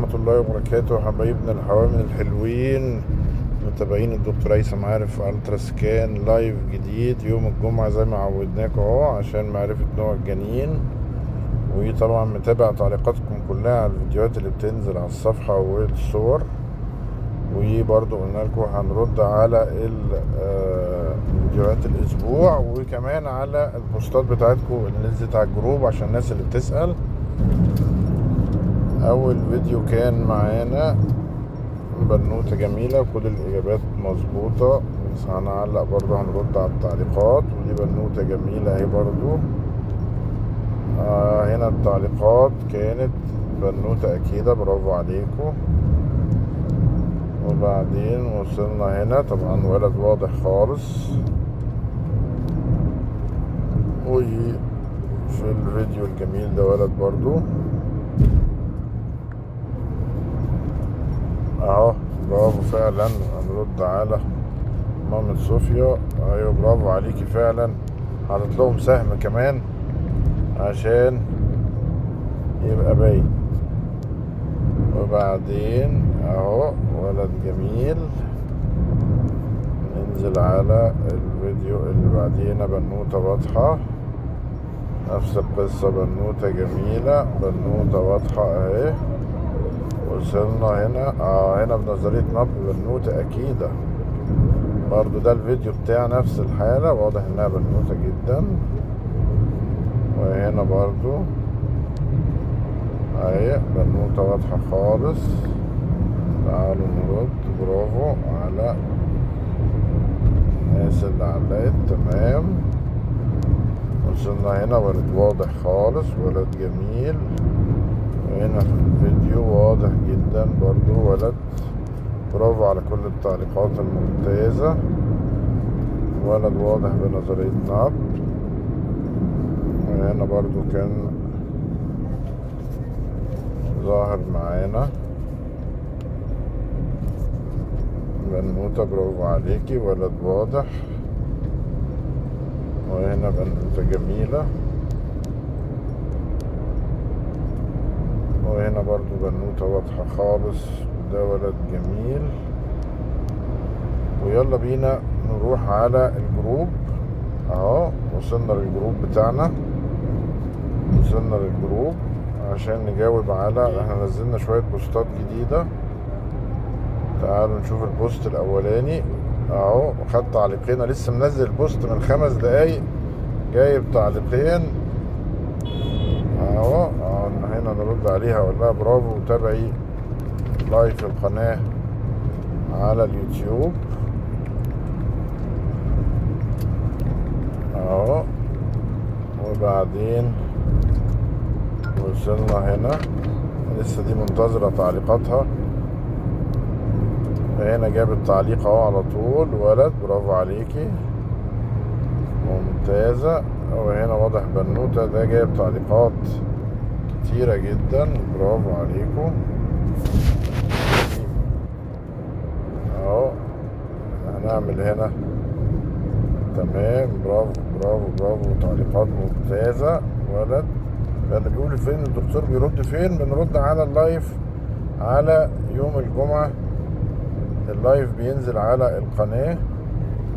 ورحمة الله وبركاته حبايبنا الحوامل الحلوين، متابعين الدكتور هيثم عارف ultra scan live جديد يوم الجمعة زي ما عودناكم اهو عشان معرفة نوع الجنين. وطبعا متابع تعليقاتكم كلها على الفيديوهات اللي بتنزل على الصفحة والصور. وبرضو قلنا لكم هنرد على فيديوهات الاسبوع وكمان على البوستات بتاعتكم اللي نزلت على الجروب عشان الناس اللي بتسأل. اول فيديو كان معانا بنوتة جميلة كل الاجابات مظبوطة، بس هنعلق برضو هنرد على التعليقات. ودي بنوتة جميلة اهي برضو. هنا التعليقات كانت بنوتة اكيدة، برافو عليكم. وبعدين وصلنا هنا طبعا ولد واضح خالص. وفي الفيديو الجميل ده ولد برضو اهو، برافو فعلا. هنرد على مامة صوفيا، ايوه برافو عليكي فعلا، حاطط لهم سهم كمان عشان يبقى باين. وبعدين اهو ولد جميل. ننزل على الفيديو اللي بعدينا، بنوتة واضحة، نفس القصة، بنوتة جميلة، بنوتة واضحة اهي. وصلنا هنا هنا بنظرية نبض بنوتة أكيدة برضو. ده الفيديو بتاع نفس الحالة، واضح انها بنوتة جدا. وهنا برضو اهي بنوتة واضحة خالص. تعالوا نرد، برافو على الناس اللي علقت، تمام. وصلنا هنا ولد واضح خالص، ولد جميل. وهنا في الفيديو واضح جدا برضو ولد، برافو على كل التعليقات الممتازة. ولد واضح بنظرية نبض. وهنا برضو كان ظاهر معانا بنوتة، برافو عليكي، ولد واضح. وهنا بنوتة جميلة. وهنا برضو بنوتة واضحة خالص، ده ولد جميل. ويلا بينا نروح على الجروب اهو. وصلنا للجروب بتاعنا، وصلنا للجروب عشان نجاوب على، احنا نزلنا شوية بوستات جديدة. تعالوا نشوف البوست الاولاني اهو، خد تعليقين، لسه منزل البوست من 5 دقايق جايب تعليقين اهو. هنا نرد عليها اقول لها برافو، وتابعي live القناة على اليوتيوب اهو. وبعدين وصلنا هنا، لسه دي منتظرة تعليقاتها. هنا جاب التعليق اهو على طول، ولد، برافو عليكي، ممتازة. وهنا واضح بنوتة، ده جايب تعليقات كتيرة جدا، برافو عليكم اهو. هنعمل هنا تمام، برافو برافو برافو، تعليقات ممتازة. ولد، اللي بيقول فين الدكتور بيرد فين؟ بنرد على ال live على يوم الجمعة، ال live بينزل على القناة،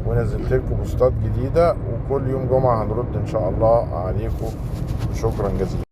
ونزلت لكم بوستات جديدة، وكل يوم جمعة هنرد ان شاء الله عليكم. شكرا جزيلا.